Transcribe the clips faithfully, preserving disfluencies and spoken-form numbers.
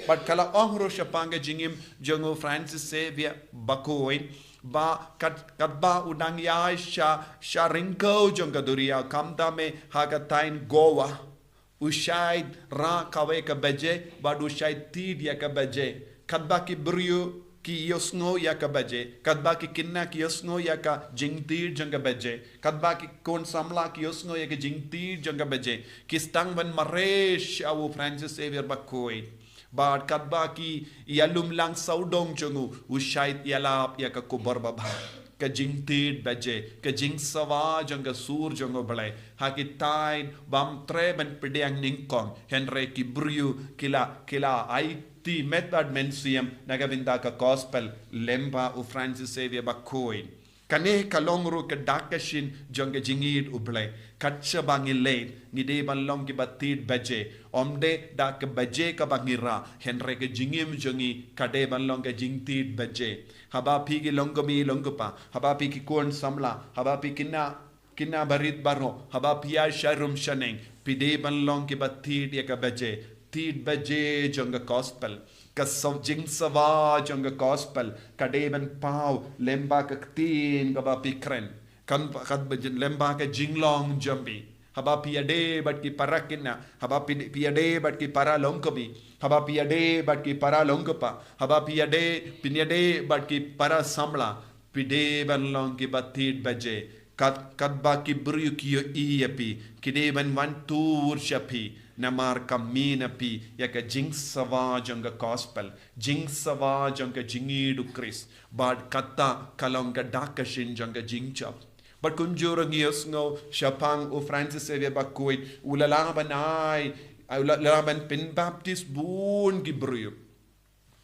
Bad ka la ong ruh shaphang ka jingim jong u Francis Xavier Bakhuid, ba kat, katba u dang ïaid sha, sha ryngkew jong ka duriaw, khamtam me ha ka thaiñ Goa, u shait rah kawei ka baje, bad u shait tied ïa ka baje. Katba ki briew ki ïohsngew ïa ka baje, katba ki khynnah ki ïohsngew ïa ka jingtied jong ka baje, katba ki khun samla ki ïohsngew ïa ka jingtied jong ka baje, ki sdang ban mareh sha u Francis Xavier Bakhuid. Bad katba ki ïalum lang sawdong jong u, u shait ïalap ïa ka khubor babha, ka jingtied baje, ka jingsawa jong ka sur jong U Blei ha ki thaiñ bym treh ban pdiang nyngkong, hynrei ki briew ki la, ki la aiti met bad mynsiem na ka bynta ka gospel lyngba u Francis Xavier Bakhuid. Kane ka long ruh ka dak ka shin jong ka jingïeit U Blei. Kat shaba ngi leit, ngi dei ban long kiba tied baje. Ym dei da ka baje kaba ngi rah, hynrei ka jingim jong ngi ka dei ban long ka jingtied baje. Haba phi ki longkmie longkpa, haba phi ki khun samla, haba phi khynnah, khynnah barit baroh, haba phi ïaid sharum shaneng, phi dei ban long kiba tied ïa ka baje. Tied baje jong ka gospel. Ka sa-, jingsawa jong ka gospel ka dei ban paw lyngba ka ktien kaba phi kren. Kan, kan ba jin-, lyngba ka jinglong jong phi. Haba phi ïadei bad ki para khynnah, haba phi, phi ïadei bad ki para longkmie, haba phi ïadei bad ki para longkpa, haba phi ïadei, phin ïadei bad ki para samla, phi dei ban long kiba tied baje. Kat, katba ki briew ki ïohi ïa phi, ki dei ban wan tur sha phi, namar ka mih na phi ïa ka jingsawa jong ka gospel, jingsawa jong ka jingïeit u Khrist. Bad kata ka long ka dak ka shin jong ka jingjop. Bad kumjuh ruh ngi ïohsngew shaphang u Francis Xavier Bakhuid, u la lah ban ai, u la, la lah ban pynbaptis bun ki briew.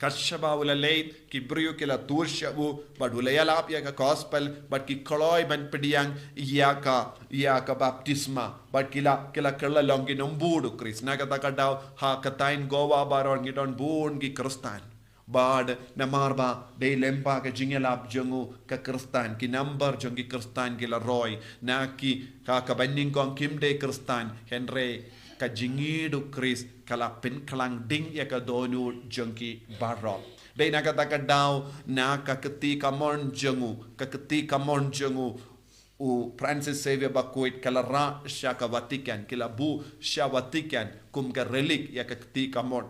Kat shaba u la leit, ki briew ki la tur sha u, bad u la ïalap ïa ka gospel, bad ki kloi ban pdiang ïa ka, ïa ka baptisma, bad ki la, ki la kylla long ki nongbud u Khrist. Na kata ka daw, ha ka thaiñ Goa baroh ngi don bun ki Khristan. Bad namar ba dei lyngba ka jingïalap jong u ka Khristan, ki number jong ki Khristan ki la roi, na ki ka, kaba nyngkong kim dei Khristan, hynrei ka jingïeit u Khrist ka la pynkhlang ding ïa ka dohnud jong ki baroh. Dei na kata ka daw, na ka kti kamon jong u, ka kti kamon jong u, u Francis Xavier Bakhuid ka la rah sha ka Vatican, ki la buh sha Vatican kum ka relic ïa ka kti kamon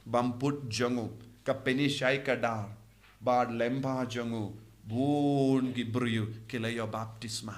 bym put jong u, ka pyni shai ka dar, bad lyngba jong u bun ki briew ki la ïoh baptisma.